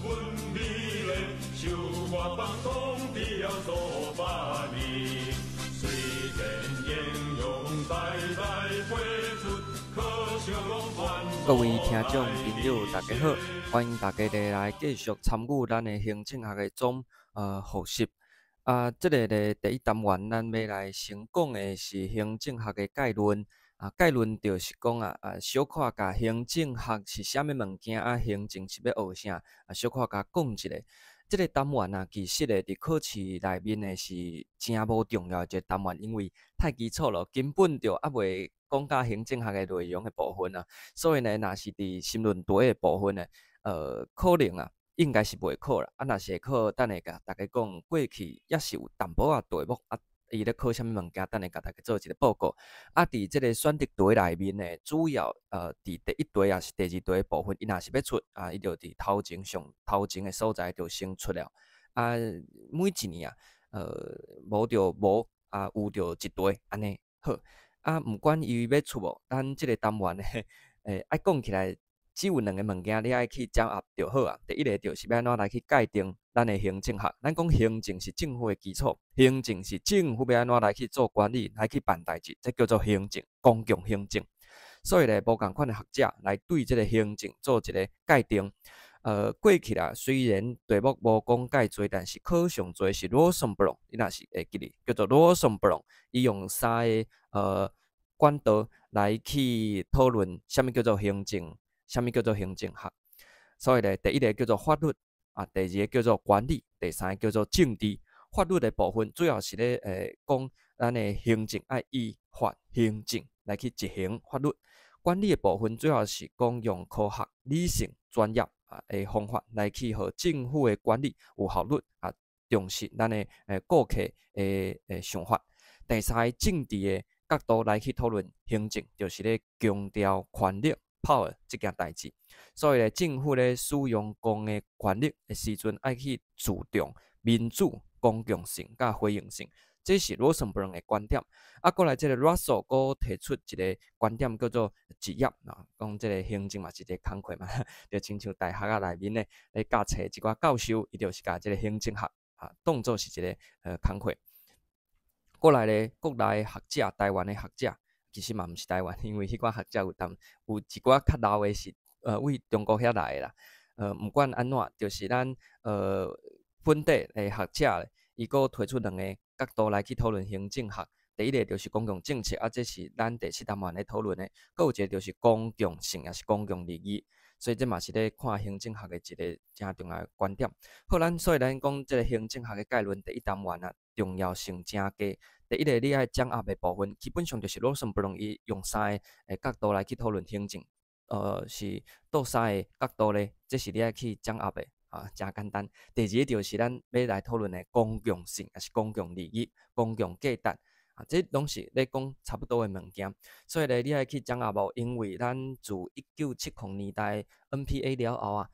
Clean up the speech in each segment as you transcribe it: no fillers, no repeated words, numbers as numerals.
阮美麗，受我放當地了數百年。雖然英勇代代輩出，可惜攏傳各位聽眾朋友，大家好，歡迎大家來繼續參與咱的行政學的總複習。啊，這个咧第一單元，咱欲來先講的是行政學的概論。啊，概論就是講啊，小可共行政學是啥物物件，啊，行政是欲學啥，啊，小可共講一下。這个單元啊，其實咧佇考試內面呢是誠無重要的一个單元，因為太基礎了，根本就猶未講到行政學的內容的部分啊。所以呢，若是佇申論題的部分呢，可能啊，應該是袂考啦。啊，若是會考，等下共大家講，過去猶是有淡薄仔題目啊，伊咧考啥物物件，等下共大家做一个報告。啊，佇這個選擇題內面呢，主要佇第一題抑是第二題的部分，伊若是欲出，啊，伊就佇頭前上頭前的所在就先出了。啊，每一年啊，無就無，啊，有就一題，按呢好。啊，毋管伊欲出無，咱這个單元呢，愛講起來，只有兩个物件你愛去掌握就好啊。第一个就是欲按怎來去界定咱的行政學。咱講行政是政府的基礎，行政是政府欲按怎來去做管理，來去辦代誌，這叫做行政，公共行政。所以咧，無仝款的學者來對這个行政做一个界定。過去啦，雖然題目無講介濟，但是考上濟是 Rosenbloom，你若是會記得，叫做 Rosenbloom，伊用三个管道來去討論啥物叫做行政，啥物叫做行政學。所以咧，第一个叫做法律，啊，第二个叫做管理，第三个叫做政治。法律的部分主要是咧講咱的行政愛依法行政來去執行法律。管理的部分主要是講用科學、理性、專業啊的方法來去予政府的管理有效率啊，重視咱的顧客的想法。第三个政治的角度來去討論行政，就是咧強調權力 power 這件代誌。所以咧，政府咧使用公的權力的時陣，愛去注重民主、公共性佮回應性，這是 Rosenbloom 的觀點。啊，過來這个 Russell 閣提出一个觀點，叫做職業啊，講這个行政嘛是一个工課嘛，就親像大學仔內面咧咧教冊一寡教授，伊就是共這个行政學啊當做是一个工課。過來咧，國內學者、台灣的學者，其實嘛毋是台灣，因為彼寡學者有當有一寡較老的是為中國遐來的啦。毋管按怎，就是咱本地的學者，伊閣提出兩个角度來去討論行政學。第一个就是公共政策，啊，這是咱第七單元咧討論的。閣有一个就是公共性，抑是公共利益，所以這嘛是咧看行政學的一个誠重要的觀點。好，咱所以咱講這个行政學的概論第一單元啊，重要性誠低。第一个你愛掌握的部分，基本上就是 Rosenbloom 伊用三个角度來去討論行政，是佗三个角度咧，這是你愛去掌握的。啊，誠簡單。第二个就是咱欲來討論的公共性，抑是公共利益、公共價值啊，這攏是咧講差不多的物件。所以咧，你愛去掌握無？因為咱自1970年代 NPA 了後啊，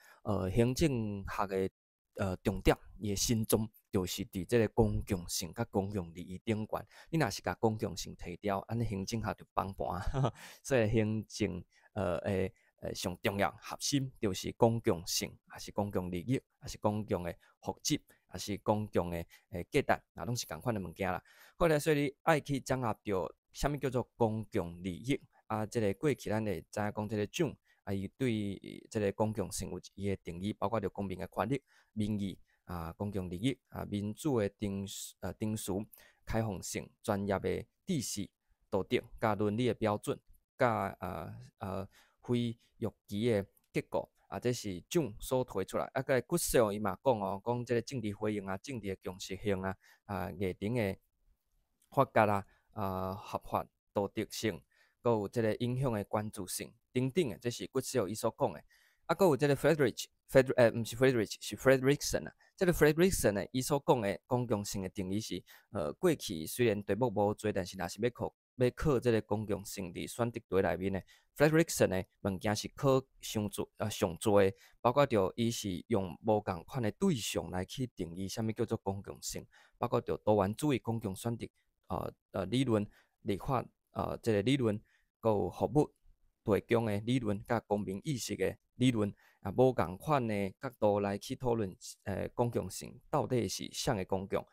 行政學的重點，伊的心臟就是佇這个公共性佮公共利益頂懸。你若是共公共性提掉，按呢行政學就崩盤。所以行政的上重要核心就是公共性，抑是公共利益，抑是公共的福祉，抑是公共的價值，啊，攏是仝款的物件啦。好咧，所以你愛去掌握著啥物叫做公共利益啊？這个過去咱會知影講這个獎啊，伊對這个公共性有伊的定義，包括著公民的權利、民意啊、公共利益啊、民主的程序、開放性、專業的知識、道德佮倫理的標準，佮非預期的結果啊，這是獎所提出來。啊，閣來 Gutsell 伊嘛講哦，講這个政治回應啊、政治的共識性啊、啊議程的發覺啊、啊合法道德性，閣有這个影響的關注性等等的，這是 Gutsell 伊所講的。啊，閣有這个 Friedrich，Fred 毋是 Friedrich，是 Fredrickson 啊。這个 Fredrickson 呢，伊所講的公共性的定義是，過去雖然題目無濟，但是若是欲考欲考這个公共性佇選擇題內面呢，Fredrickson 的物件是考傷濟上濟，包括著伊是用無仝款的對象來去定義啥物叫做公共性，包括著多元主義公共選擇理論、立法這个理論，閣有服務提供的理論，佮公民意識的理論，啊無仝款的角度來去討論，公共性到底是啥个公共？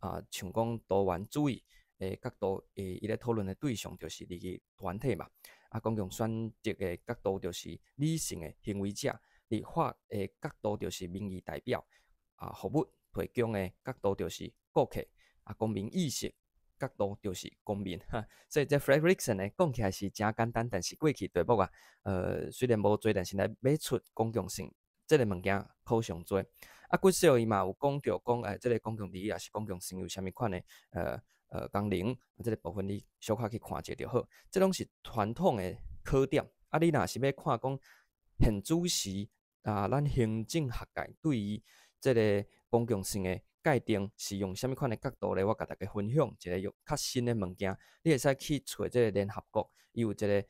啊，像講多元主義的角度，伊咧討論的對象就是利益團體嘛。啊，公共選擇的角度就是理性的行為者，立法的角度就是民意代表，啊，服務提供的角度就是顧客，啊，公民意識角度就是公民。哈，所以這 Fredrickson 呢，講起來是誠簡單，但是過去題目啊，雖然無濟，但是來欲出公共性這个物件考上濟。啊，骨少伊嘛有講著講，這个公共利益抑是公共性有啥物款的功能，這个部分你小可去看者就好。這攏是傳統的考點。啊，你若是欲看講現主時啊，咱行政學界對於這个公共性的界定是用啥物款的角度咧？我共大家分享一個用較新的物件，你會使去揣這个聯合國，伊有一个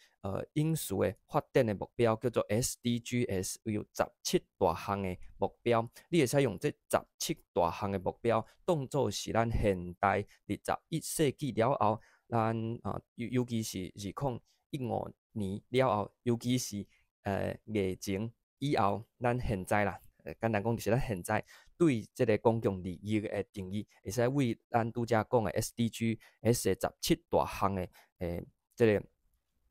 永續的發展的目標，叫做 SDGs，有十七大項的目標，你會使用這十七大項的目標，當做是咱現代21世紀了後，咱啊尤其是2015年了後，尤其是疫情以後，咱現在啦，簡單講就是咱現在對這个公共利益的定義，會使為咱拄才講的 SDGs 的十七大項的這个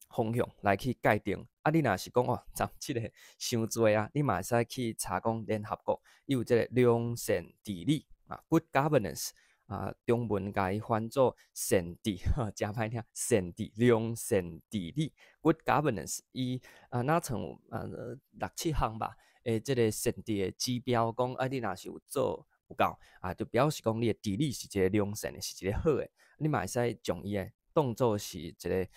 方向來去界定。啊，你若是講哦，十七个傷濟啊，你嘛會使去查講聯合國伊有這个良善治理啊，Good Governance 啊，中文共伊翻做善治，誠歹聽，善治，良善治理，Good Governance，伊啊若像六七項吧。這个善治的指標，講啊，你若是有做有夠啊，就表示講你的治理是一个良善的，是一个好的。你嘛會使將伊的當做是一个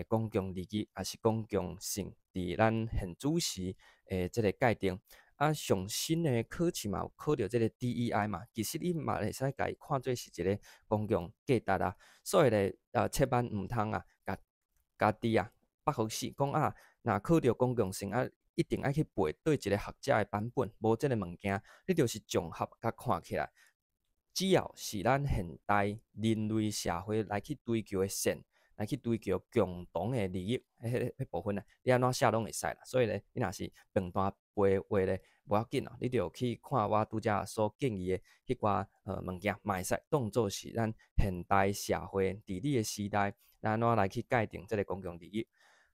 公共利益，抑是公共性，佇咱現主時的這个界定。啊，上新的考試嘛有考著這个 DEI 嘛，其實你嘛會使共伊看做是一个公共價值啊。所以咧，千萬毋通啊，共家己啊縛予死，講啊，若考著公共性啊，一定愛去背佗一个學者的版本，無這个物件，你就是綜合共看起來，只要是咱現代人類社會來去追求的善，來去追求共同的利益，彼部分啊，你按怎寫攏會使啦。所以咧，你若是飯單背話咧，無要緊哦，你著去看我拄才所建議的彼寡物件，嘛會使當做是咱現代社會治理的時代，咱按怎來去界定這个公共利益。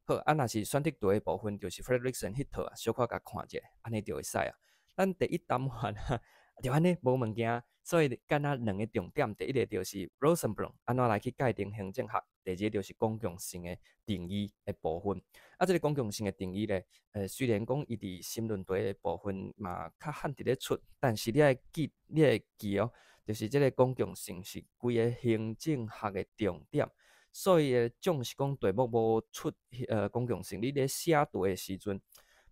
好，啊，若是選擇題的部分，就是 Fredrickson 彼套啊，小可共看者，按呢就會使啊。咱第一單元啊，就按呢無物件，所以敢若兩个重點，第一个就是 Rosenbloom 按怎來去界定行政學，第二个就是公共性的定義的部分。啊，這个公共性的定義咧，雖然講伊佇申論題的部分嘛較罕佇咧出，但是你愛記，你會記哦，就是這个公共性是規个行政學的重點。所以，縱使講題目無出公共性，你咧寫題的時陣，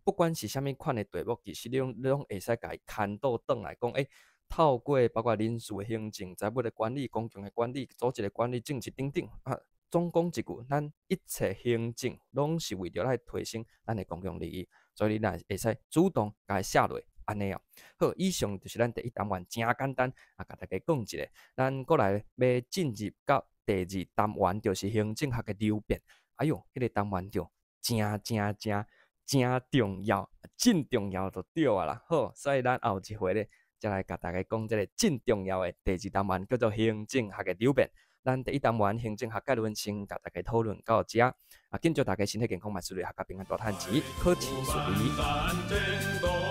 不管是啥物款的題目，其實你攏會使共伊牽倒轉來講，透過包括人事的行政、財務的管理、公共的管理、組織的管理、政治等等，啊，總講一句，咱一切行政攏是為著來提升咱的公共利益，所以你若會使主動共伊寫落，按呢哦。好，以上就是咱第一單元，誠簡單啊，共大家講一下。咱閣來欲進入到第二單元，就是行政學的流變。哎喲，彼个單元就誠誠誠誠重要，真重要就對啊啦。好，所以咱後一回咧，才來共大家講這个真重要的第二單元，叫做行政學的流變。咱第一單元行政學概論先共大家討論到遮。啊，謹祝大家身體健康，萬事如意，學甲平安大趁錢，考試順利。